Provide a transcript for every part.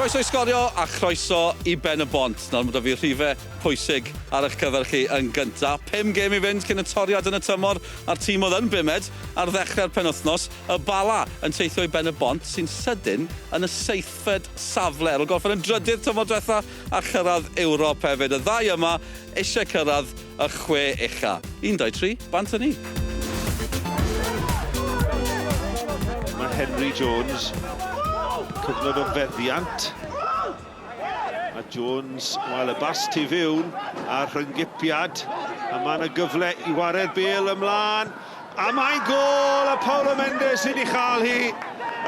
Croeso i Sgorio a chroeso i Ben y Bont. Nawr ma' 'da fi rhife pwysig ar eich cyfer chi yn gynta. Pum gêm i fynd cyn y toriad yn y tymor a'r tîm oedd yn bumed ar ddechrau'r penwythnos, y Bala, yn teithio i Ben y Bont sy'n sydyn yn y seithfed safle ar ôl gorffen yn drydydd tymor diwetha a chyrraedd Ewrop hefyd. Y ddau yma eisiau cyrraedd y chwe ucha. Un, dau, tri, bant â ni. Mae Henry Jones, cyfnod o feddiant. A Jones, wel y bas tu fewn a'r rhyngipiad. A mae yna gyfle i ware'r bêl ymlaen. A mae'n gôl a Paulo Mendes sydd wedi chael hi.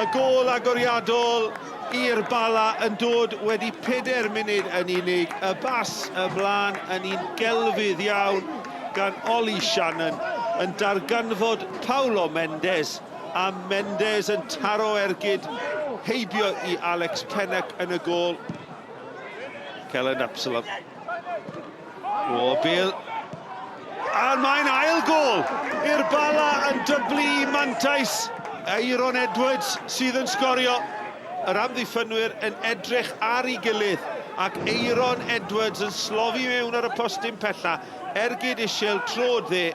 Y gôl agoriadol i'r Bala yn dod wedi 4 munud yn unig. Y bas ymlaen yn un gelfydd iawn gan Ollie Shannon yn darganfod Paulo Mendes a Mendes yn taro ergyd heibio i Alex Pennock yn y gôl. Kelland Absalom. O, Bill. A mae'n ail gôl i'r Bala yn dyblu i mantais. Aeron Edwards sydd yn sgorio. Yr amddiffynwyr yn edrych ar ei gilydd ac Aeron Edwards yn slofi mewn ar y postyn pella. Ergyd isel, trod dde.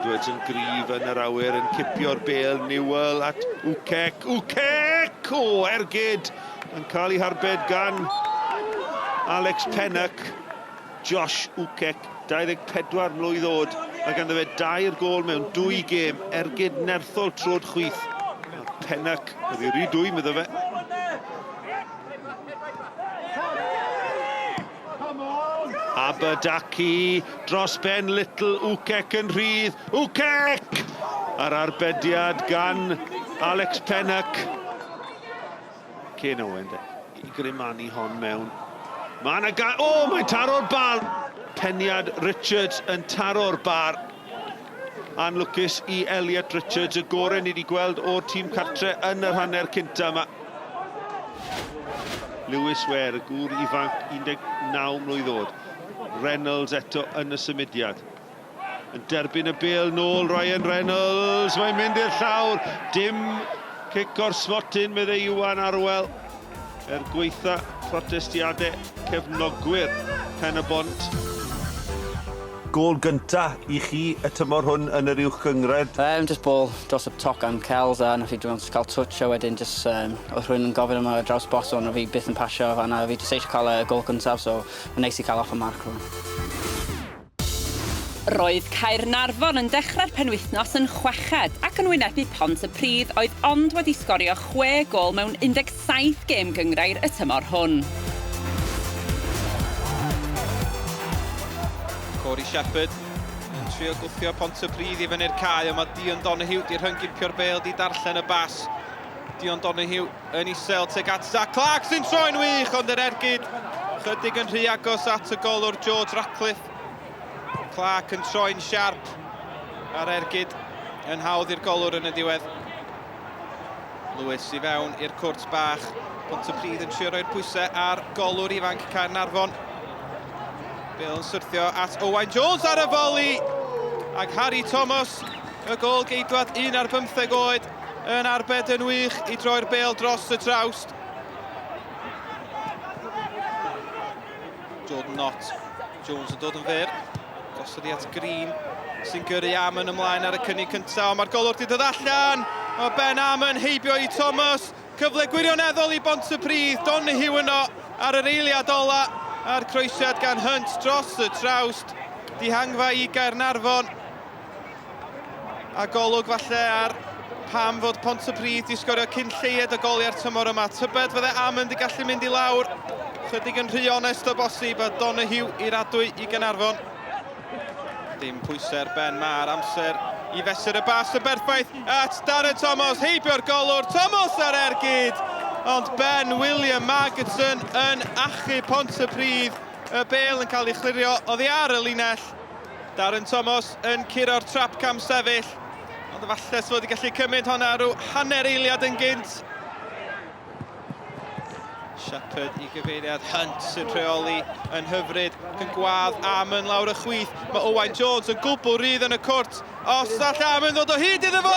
Edwards yn gryf yn yr awyr yn cipio'r bêl. Newell at Ukek. Ukek! O, ergyd! Yn cael ei harbed gan Alex Pennock. Josh Ukek, 24 mlwydd oed. Mae ganddo fe dair gôl mewn dwy gêm. Ergyd nerthol trod chwith. A Pennock, oedd hi rhy dwym iddo fe. Abadaki dros ben Little Ukek yn rhydd. Ukek! A'r arbediad gan Alex Pennock. Ken Owen de, i grimanu hon mewn. Mae yna ga... O, oh, mae'n taro'r bar! Peniad Richards yn taro'r bar. Anlwcus i Elliot Richards, y gorau ni wedi gweld o'r tîm cartre yn yr hanner cynta yma. Lewis Ware, y gŵr ifanc 19 mlwydd oed. Reynolds eto yn y symudiad. Yn derbyn y bêl nôl Ryan Reynolds, mae'n mynd i'r llawr. Dim cic o'r smotyn, meddai Iwan Arwel. Er gweitha protestiadau cefnogwyr Pen y Bont. Gôl gynta i chi y tymor hwn yn yr Uwch Gynghrair. Um, just ball dros y top gan Kells a nath i just cael touch a wedyn just um, oedd rhywun yn gofyn am y draws bos ond fi byth yn pasio fanna fi just eisiau cael y gôl gyntaf so mae'n neis i cael off y marc rwan. Roedd Caernarfon yn dechrau'r penwythnos yn chweched ac yn wynebu Pontypridd oedd ond wedi sgorio chwe gôl mewn 17 gêm gynghrair y tymor hwn. Corey Shepherd yn trio gwthio Pontypridd i fyny'r cae, ond mae Dion Donoghue di rhyngipio'r bêl, di darllen y bas. Dion Donoghue yn isel tuag at Zach Clark sy'n troi'n wych, ond yr ergyd chydig yn rhy agos at y golwr George Ratcliffe. Clark yn troi'n siarp a'r ergyd yn hawdd i'r golwr yn y diwedd. Lewis i fewn i'r cwrt bach. Pontypridd yn trio roi'r pwysau ar golwr ifanc Caernarfon. Bale yn syrthio at Owain Jones ar y foli. Ac Harry Thomas, y gol geidwad 1 ar 15 oed, yn arbed yn wych i droi'r bêl dros y trawst. Jordan Knott. Jones yn dod yn fyr. Gosod i at Green sy'n gyrru Amon ymlaen ar y cynnig cyntaf, ond mae'r golwr wedi dod allan. Mae Ben Amon heibio i Thomas. Cyfle gwirioneddol i Bontypridd. Donoghue yno ar yr eiliad ola a'r croesiad gan Hunt dros y trawst. Dihangfa i Gaernarfon. A golwg falle ar pam fod Pontypridd di sgorio cyn lleied o goliau'r tymor yma. Tybed fydde Amon di gallu mynd i lawr. Chydig yn rhy onest o bosib a Donoghue i'r adwy i Gaernarfon. Dim pwysau ar Ben Ma'r amser i fesur y bas yn berffaith at Darren Thomas, heibio'r golwr, Thomas ar ergyd! Ond Ben William Margetson yn achub Pontypridd, y bêl yn cael ei chlirio oddi ar y linell. Darren Thomas yn curo'r trap cam sefyll, ond efallai sa fo wedi gallu cymryd honna rhyw hanner eiliad yn gynt. Shepherd i gyfeiriad Hunt sy'n rheoli yn hyfryd ac yn gwadd Amon lawr y chwith. Mae Owain Jones yn gwbl rydd yn y cwrt. Os all Amon ddod o hyd iddo fo!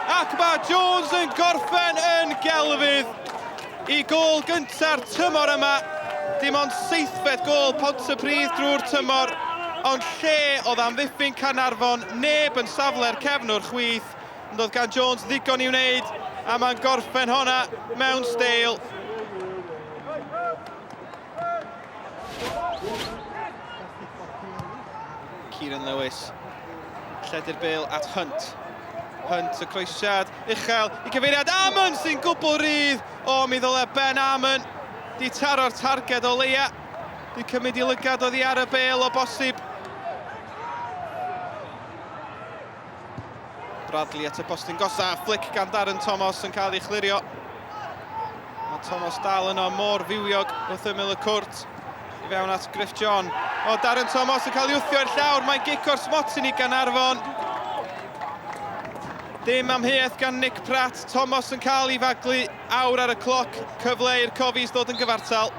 Ac mae Jones yn gorffen yn gelfydd i gôl gynta'r tymor yma. Dim ond seithfed gôl Pontypridd drwy'r tymor, ond lle oedd amddiffyn Caernarfon, neb yn safle'r cefnwr chwith, ond oedd gan Jones ddigon i wneud, a mae'n gorffen honna mewn steil. Kieran Lewis, lledu'r bêl at Hunt. Hunt y croesiad uchel i gyfeiriad Amon sy'n gwbl rydd. O, mi ddyle Ben Amon di taro'r targed o leia. Di cymryd i lygad oddi ar y bêl o bosib. Bradley at y postyn gosa, flick gan Darren Thomas yn cael ei chlirio. Mae Thomas dal yno mor fywiog wrth ymyl y cwrt. I fewn at Griff John. O, Darren Thomas yn cael ei wthio i'r llawr. Mae'n gic o'r smotyn i Gaernarfon. Dim amheuaeth gan Nick Pratt. Thomas yn cael ei faglu. Awr ar y cloc. Cyfle i'r Cofis ddod yn gyfartal.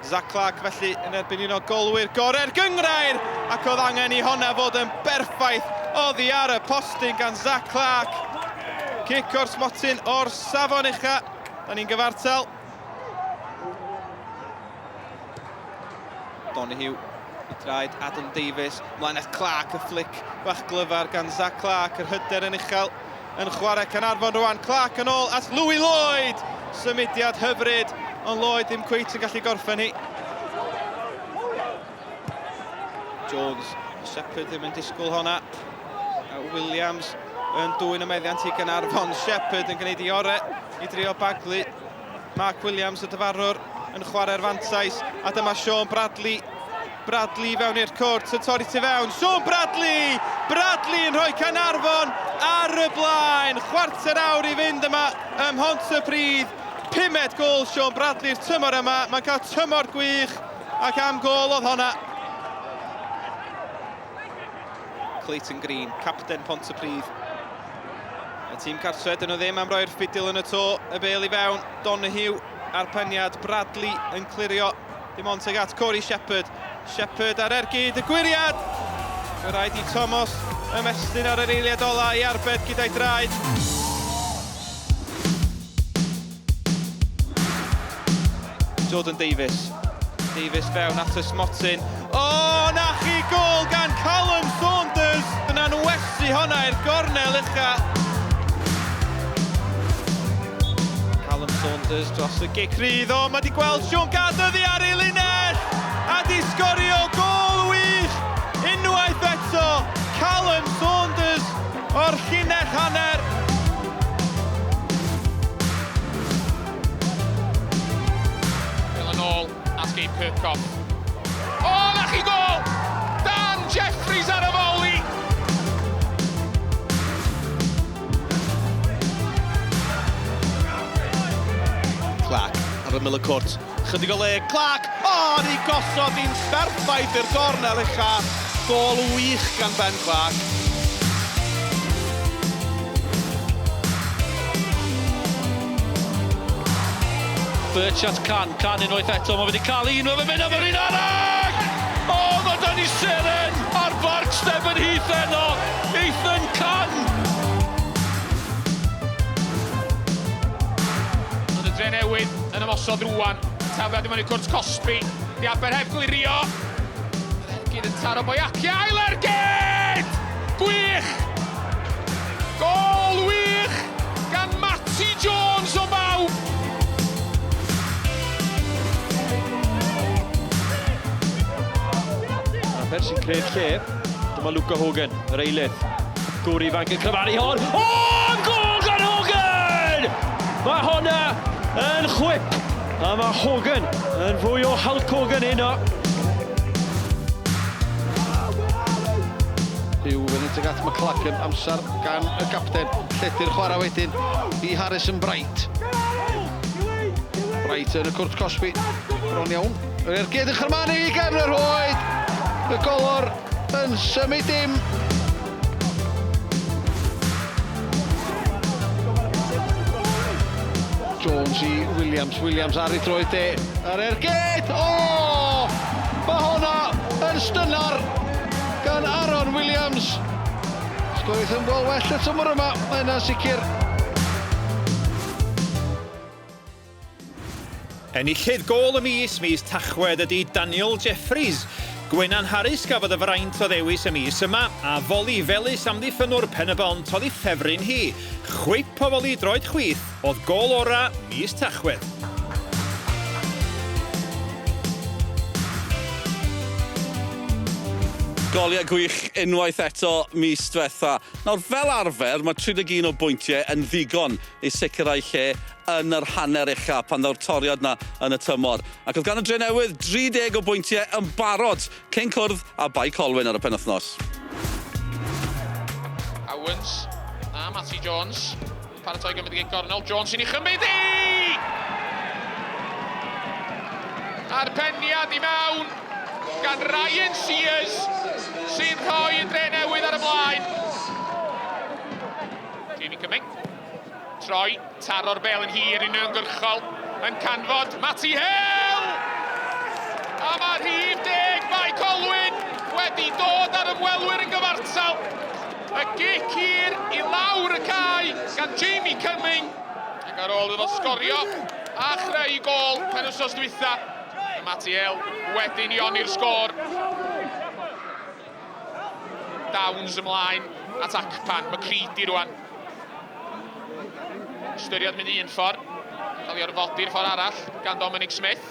Zach Clark felly yn erbyn un o golwyr gorau'r gynghrair ac oedd angen i honna fod yn berffaith oddi ar y postyn gan Zach Clark. Cic o'r smotyn o'r safon ucha. Da ni'n gyfartal. Donahue i draed Adam Davies. Mlaen at Clark, y flic bach glyfar gan Zach Clark, yr hyder yn uchel yn chwarae Caernarfon rwan. Clark yn ôl at Louis Lloyd! Symudiad hyfryd, ond Lloyd ddim cweit yn gallu gorffen hi. Jones, Shepherd ddim yn disgwyl honna. A Williams yn dwyn y meddiant i Gaernarfon. Shepherd yn gwneud i ore i drio baglu. Mark Williams, y dyfarnwr, yn chwarae'r fantais. A dyma Sean Bradley. Bradley fewn i'r cwrt, yn torri tu fewn. Sean Bradley! Bradley yn rhoi Caernarfon ar y blaen. Chwarter awr i fynd yma ym Mhontypridd. Pumed gôl Sean Bradley'r tymor yma. Mae'n cael tymor gwych ac am gôl oedd honna. Clayton Green, capten Pontypridd. Y tîm cartre, dyn nhw ddim am roi'r ffidil yn y to, y bêl i fewn, Donoghue a'r peniad, Bradley yn clirio, dim ond tuag at Corey Shepherd. Shepherd ar ergyd, y gwyriad! Mae rhaid i Thomas ymestyn ar yr eiliad ola i arbed gyda'i draed. Jordan Davies. Davies fewn at y smotyn. O, oh, na chi gol gan Callum Saunders! Dyna'n wesu honna i'r gornel ucha. Callum Saunders dros y gic rydd. O, mae di gweld Sean Gardner ddi ar ei linell! A di sgorio gol wych! Unwaith eto, Callum Saunders o'r llinell hanner. Bêl yn ôl at Gabe Kirkhoff. O, na chi gol! Dan Jeffries ar y foli! Clark ar ymyl y cwrt. Chydig o le, Clark! O, ni gosod hi'n berffaith i'r gornel ucha. Gôl wych gan Ben Clark. Birch at Can, Can unwaith eto, mae wedi cael un, mae fe'n mynd am yr un arall! O, mae da ni seren ar Barc Stephen Heath heno! Ethan Can! Ond y Drenewydd yn ymosod rwan. Tafliad i mewn i cwrt cosbi. Di Aber heb glirio. Yr ergyd yn taro Boyakia. Ail ergyd! Gwych! Gol wych gan Matty Jones o bawb! Aber sy'n creu'r lle. Dyma Luca Hogan, yr eilydd. Gŵr ifanc yn cryfaru hon. O, gol gan Hogan! Mae honna yn chwip. A mae Hogan yn fwy o Hulk Hogan heno. Hugh fyny tuag at McLagan, amser gan y gapten. Lledu'r chwarae wedyn i Harrison Bright. Bright yn y cwrt cosbi, bron iawn. Yr ergyd yn chyrmanu i gefn y rhwyd. Y golwr yn symud dim. Jones i Williams, Williams ar ei droed de, ar ergyd! O! Mae honna yn stynar gan Aaron Williams. Sgoriaeth yn gol well y tymor yma, mae yna'n sicr. Enillydd gôl y mis, mis Tachwedd ydy Daniel Jeffries. Gwenan Harris gafodd y fraint o ddewis y mis yma, a foli felys amddiffynnwr Pen-y-bont oedd ei ffefryn hi. Chwip o foli droed chwith oedd gôl ora mis Tachwedd. Goliau gwych unwaith eto mis diwetha. Nawr, fel arfer, mae 31 o bwyntiau yn ddigon i sicrhau lle yn yr hanner ucha pan ddaw'r toriad 'na yn y tymor. Ac oedd gan y Drenewydd 30 o bwyntiau yn barod cyn cwrdd â Bae Colwyn ar y penwythnos. Owens a Matty Jones yn paratoi gymryd y gic gornel. Jones sy'n ei chymryd i! A'r peniad i mewn gan Ryan Sears sy'n rhoi y Drenewydd ar y blaen. Jamie Cumming. Troi, taro'r bel yn hir uniongyrchol, yn canfod Matty Hill! A mae rhif deg Bae Colwyn wedi dod ar ymwelwyr yn gyfartal. Y gic hir i lawr y cae gan Jamie Cumming. Ac ar ôl iddo sgorio a chreu gôl penwythnos dwytha, mae Matty Hill wedi unioni'r sgôr. Downs ymlaen at Akpan, McCready rwan. Ystyried mynd un ffordd, cael ei orfodi'r ffordd arall gan Dominic Smith.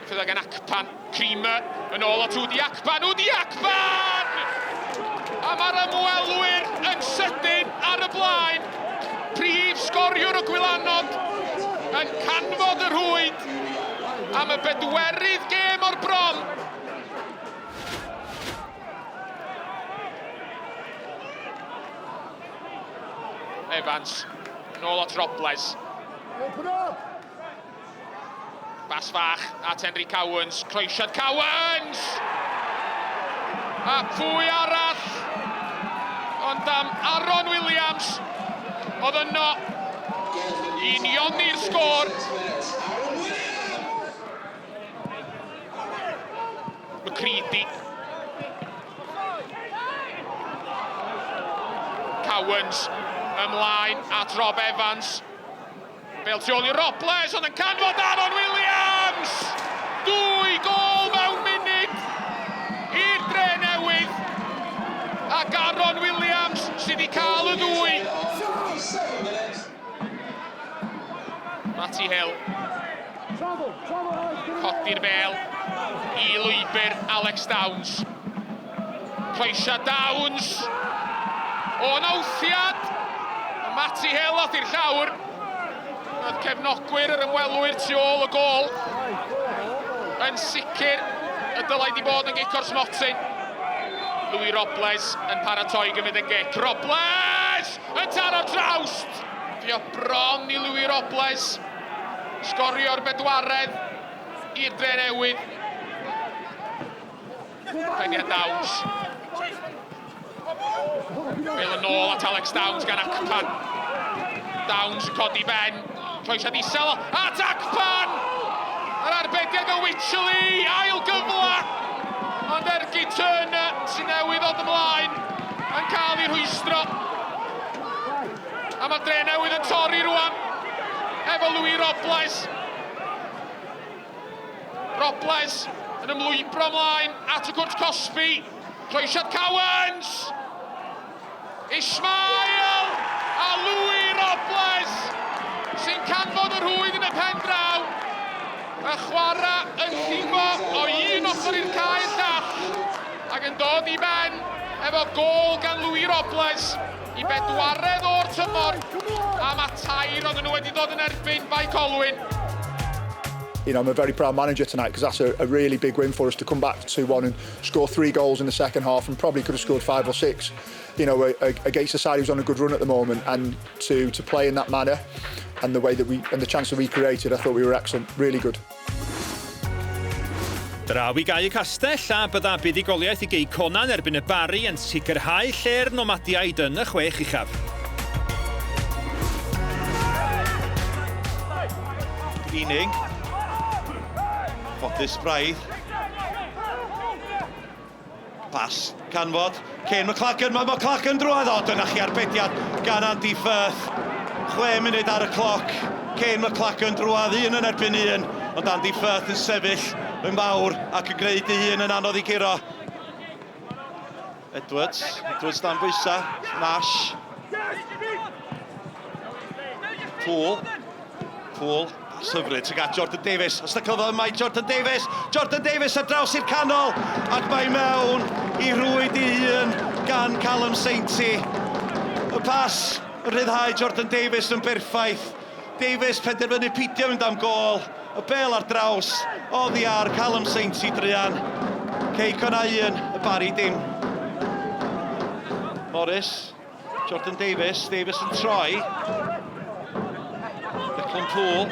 Ffydda gan Akpan, Creamer yn ôl at Udi Akpan, Udi Akpan! A mae'r ymwelwyr yn sydyn ar y blaen. Prif sgoriwr y Gwylanod yn canfod y rhwyd am y bedwerydd gêm o'r bron. Evans, nôl at Robles. Open up! Bas fach at Henry Cowans, croesiad Cowans! A pwy arall? Ond am Aaron Williams oedd yno i unioni'r sgôr. McCready. Cowans ymlaen at Rob Evans. Bel tu ôl i Robles, ond yn canfod Aaron Williams! Dwy gol mewn munud i'r dre newydd. Ac Aaron Williams sydd wedi cael y ddwy. Matty Hill. Codi'r bel i lwybr Alex Downs. Croesia Downs. O nawthiad. Matty Hill off i'r llawr. Roedd cefnogwyr yr ymwelwyr tu ôl y gôl. Yn sicr y dylai di bod yn gic o'r smotyn. Louis Robles yn paratoi gymryd y gic. Robles! Yn taro trawst! Dio bron i Louis Robles. Sgorio'r bedwaredd i'r Drenewydd. Peniad Downs. Bel yn ôl at Alex Downs gan Akpan. Downs yn codi ben. Croesiad isel at Akpan! Yr arbediad o Wycherley, ail gyfle! Ond Ergi Turner sy'n newydd ddod ymlaen yn cael ei rhwystro. A mae'r dre newydd yn torri rwan efo Louis Robles. Robles yn ymlwybro ymlaen at y cwrt cosbi. Croesiad Cowans! Ismail a Louis Robles sy'n canfod y rhwyd yn y pen draw. Y chwarae yn llifo o un ochr i'r cae llall ac yn dod i ben efo gôl gan Louis Robles. I bedwaredd o'r tymor, a mae tair oedden nhw wedi dod yn erbyn Bae Colwyn. You know, I'm a very proud manager tonight because that's a really big win for us to come back 2-1 and score three goals in the second half and probably could have scored five or six, against a side who's on a good run at the moment, and to play in that manner and the way that we and the chance that we created, I thought we were excellent, really good. Draw i Gae y Castell a bydda buddugoliaeth i Gei Connah erbyn y Barri yn sicrhau lle'r Nomadiaid yn y chwech uchaf. Greening. Ffodus braidd. Pas canfod Kane McLagan, mae McLagan drwodd, o dyna chi arbediad gan Andy Firth. 6 munud ar y cloc, Kane McLagan drwodd un yn erbyn un, ond Andy Firth yn sefyll yn fawr ac yn gwneud ei hun yn anodd i guro. Edwards, Edwards dan bwysau, Nash. Poole, Poole, pas hyfryd tuag at Jordan Davies. Os taclodd o mae Jordan Davies. Jordan Davies ar draws i'r canol ac mae mewn i rwyd i hun gan Callum Sainty. Y pas yn rhyddhau Jordan Davies yn berffaith. Davies penderfynu pidio mynd am gôl. Y bel ar draws, oddi ar Callum Sainty druan. Cei Connah 1, y Barri dim. Morris, Jordan Davies, Davies yn troi. Declan Poole.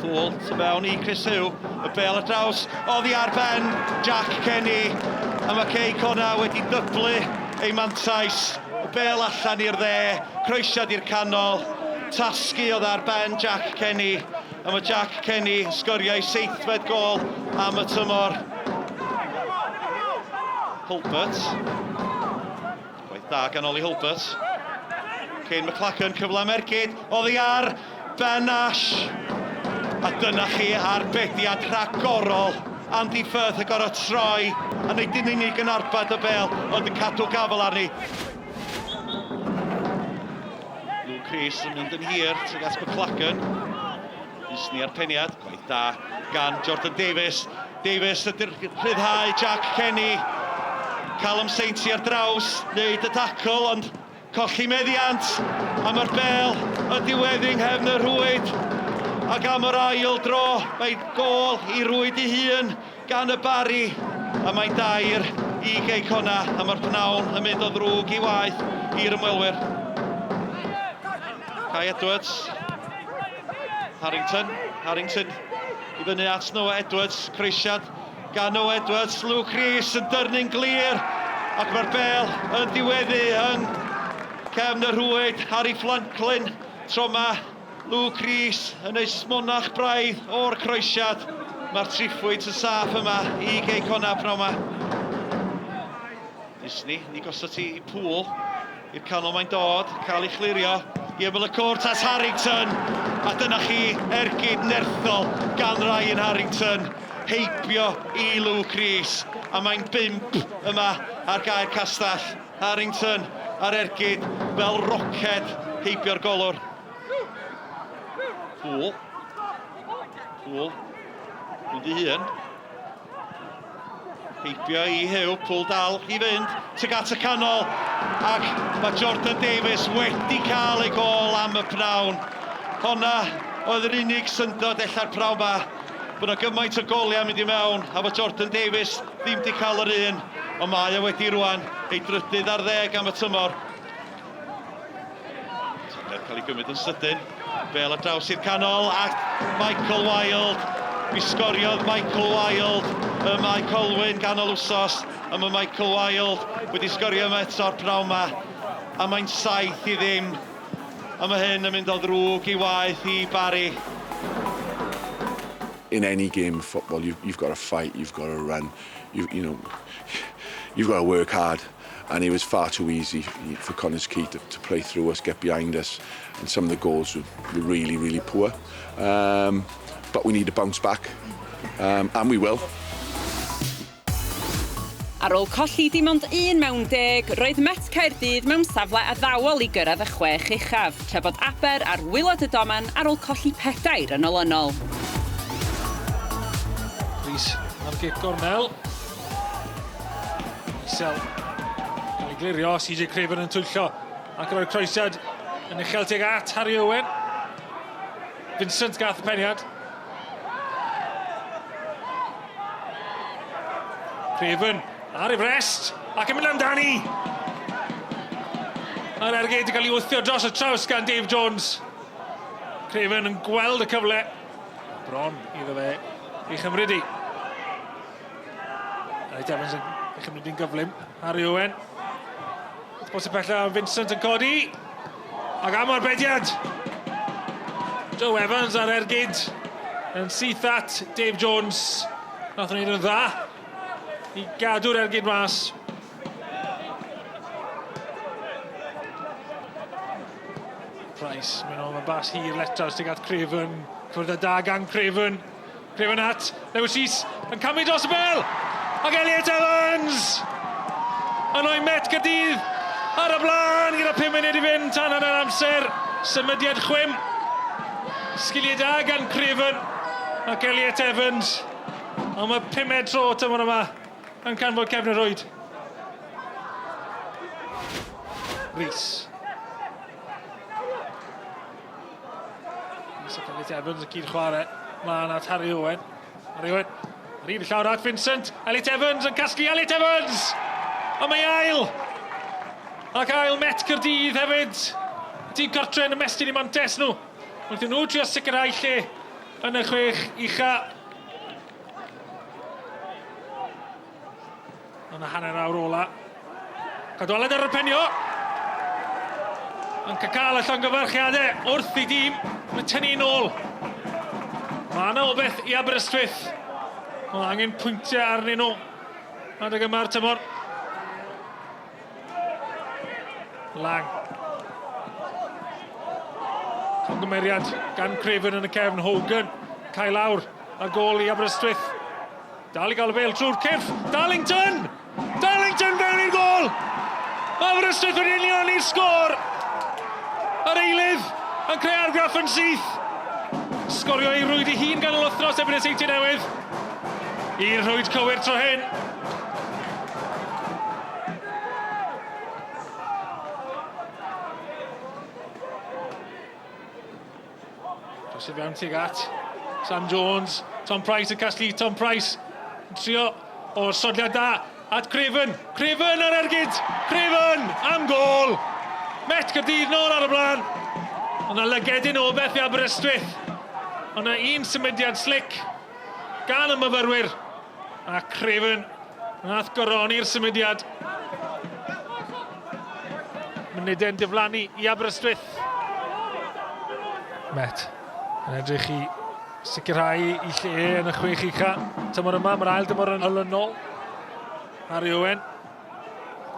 Poole, tu mewn i Chris Huw. Y bel ar draws, oddi ar ben Jack Kenny. A mae Cei Connah wedi dyblu ei mantais. Y bel allan i'r dde, croesiad i'r canol. Tasgu oedd ar ben Jack Kenny. A mae Jack Kenny yn sgorio ei seithfed gôl am y tymor. Hulbert. Gwaith da gan Ollie Hulbert. Kane McLachlan, cyfle am ergyd, oddi ar Ben Ash. A dyna chi arbediad rhagorol. Andy Firth yn gorfod troi a wneud yn unig yn arbed y bel, ond yn cadw gafel arni. Luke Rees yn mynd yn hir tuag at McLachlan. Disney ar peniad, gwaith da gan Jordan Davies. Davies ydy'r rhyddhau Jack Kenny. Callum Sainty ar draws, wneud y tacl, ond colli meddiant. A mae'r bel yn diweddu yng nghefn y rhwyd. Ac am yr ail dro, mae gôl i rwyd ei hun gan y Barri. A mae'n dair i Gei Connah, a mae'r pnawn yn mynd o ddrwg i waeth i'r ymwelwyr. Kai Edwards. Harrington, Harrington i fyny at Noah Edwards, croesiad gan Noah Edwards, Luke Rees yn dyrnu'n glir ac mae'r bel yn diweddu yng cefn y rhwyd, Harry Franklin, tro yma Luke Rees yn ei smonach braidd o'r croesiad. Mae'r triphwynt yn saff yma i Gei Connah pnawn yma. Disney, ni gosod ti i Poole. I'r canol mae'n dod, cael ei chlirio i ymyl y cwrt at Harrington. A dyna chi ergyd nerthol gan Ryan Harrington. Heibio i Luke Rees. A mae'n bump yma ar gaer Castell. Harrington ar ergyd fel roced heibio'r golwr. Poole. Poole. Mynd i hun. Heibio i Huw, Pwl dal i fynd tuag at y canol ac mae Jordan Davies wedi cael ei gôl am y pnawn. Honna oedd yr unig syndod ella'r pnawn ma, bod yna gymaint o goliau mynd i mewn a bod Jordan Davies ddim wedi cael yr un, ond mae o wedi rwan ei drydydd ar ddeg am y tymor. Tafliad cael ei gymryd yn sydyn. Bel ar draws i'r canol ac Michael Wilde. Mi sgoriodd Michael Wilde y mae Colwyn ganol wsos a mae Michael Wilde wedi sgorio yma eto'r pnawn yma a mae'n 7-0 a mae hyn yn mynd o ddrwg i waeth i Barry. In any game of football, you've, you've got to fight, you've got to run, you, you know, you've got to work hard. And it was far too easy for Connah's Quay to, to play through us, get behind us, and some of the goals were, were really, really poor. Um, but we need to bounce back, um, and we will. Ar ôl colli dim ond un mewn deg, roedd Met Caerdydd mewn safle addawol i gyrraedd y chwech uchaf, tra bod Aber ar waelod y domen ar ôl colli pedair yn olynol. Rhys am gic gornel. Isel. Cael ei glirio, CJ Craven yn twyllo. Ac yn rhoi croesiad yn uchel tuag at Harry Owen. Vincent gath y peniad. Craven ar ei frest ac yn mynd amdani. Mae'r ergyd yn cael ei wthio dros y traws gan Dave Jones. Craven yn gweld y cyfle. Bron iddo fe ei chymryd i. Reit, Evans yn ei chymryd i'n gyflym. Harry Owen. Bosib pella Vincent yn codi. Ac am arbediad. Joe Evans ar ergyd. Yn syth at Dave Jones. Nath o'n yn dda. i gadw'r ergyd mas. Price, mynd ôl, mae bas hir Letters tuag at Craven. Cwrdd â da gan Craven. Craven at Lewis Rees yn camu dros y bel. Ac Elliot Evans! Yn o'i Met Caerdydd ar y blaen gyda 5 munud i fynd tan hanner amser. Symudiad chwim. Sgiliau da gan Craven ac Elliot Evans. Ond mae pumed tro tymor yma yn canfod cefn y rhwyd. Rees. Rees ac Elliot Evans yn cyd chwarae. Mlaen at Harry Owen. Harry Owen. Ar un llawr at Vincent. Elliot Evans yn casglu Elliot Evans! A mae ail! Ac ail Met Cyrdydd hefyd. Tîm cartre yn ymestyn i mantes nhw. Wrth nhw trio sicrhau lle yn y chwech ucha. Yn y hanner awr ola. Cadwaladr ar y penio. Yn cael y llongyfarchiadau wrth i dîm yn tynnu nôl. Mae yna obeith i Aberystwyth. Mae angen pwyntiau arnyn nhw. Adeg yma'r tymor. Lang. Congymeriad gan Craven yn y cefn. Hogan. Cael lawr ar gôl i Aberystwyth. Dal i gael y bêl trwy'r cyrff. Darlington! Darlington fewn i'r gôl! Mae Aberystwyth wedi unioni'r sgôr! Yr eilydd yn creu argraff yn syth. Sgorio ei rwyd ei hun ganol wythnos erbyn y Seintiau Newydd. I'r rhwyd cywir tro hyn. Dros i fewn tuag at Sam Jones. Tom Price yn casglu. Tom Price yn trio o'r sodliad da at Craven. Craven ar ergyd. Craven am gôl. Met Caerdydd nôl ar y blaen. Ond na lygedyn o beth i Aberystwyth. Ond na un symudiad slic gan y myfyrwyr. A Craven nath goroni'r symudiad. Munudau'n diflannu i Aberystwyth. Met yn edrych i sicrhau i lle yn y chwech ucha. Tymor yma, mae'r ail dymor yn olynol. Harry Owen.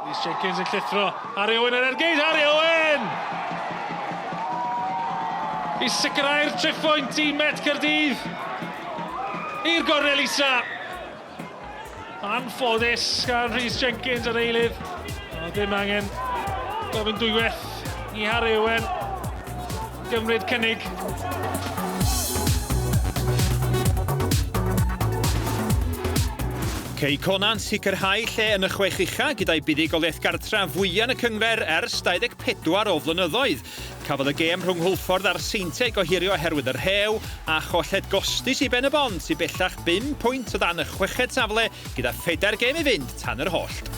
Rhys Jenkins yn llithro. Harry Owen yn ergyd. Harry Owen! I sicrhau'r triphwynt i Met Caerdydd. I'r gornel isa. Anffodus gan Rhys Jenkins yr eilydd. O, dim angen gofyn dwywaith i Harry Owen gymryd cynnig. Cei Cona'n sicrhau lle yn y chwech ucha gyda'i buddugoliaeth gartra fwya yn y cynghrair ers 24 o flynyddoedd. Cafodd y gêm rhwng Hwlffordd a'r Seintiau ei gohirio oherwydd y rhew, a cholled gostus i Ben-y-bont sydd bellach bum pwynt o dan y chweched safle gyda phedair gêm i fynd tan yr hollt.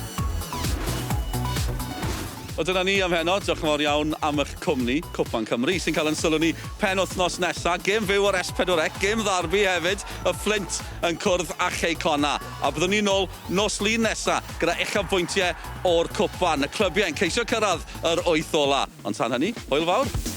Wel dyna ni am heno, diolch yn fawr iawn am eich cwmni, Cwpan Cymru sy'n cael ein sylw ni penwythnos nesa, gêm fyw ar S4C, gêm ddarbi hefyd, y Fflint yn cwrdd â Chei Connah. A byddwn ni nôl nos Lun nesa gyda uchafbwyntiau o'r cwpan, y clybiau yn ceisio cyrraedd yr wyth ola. Ond tan hynny, hwyl fawr!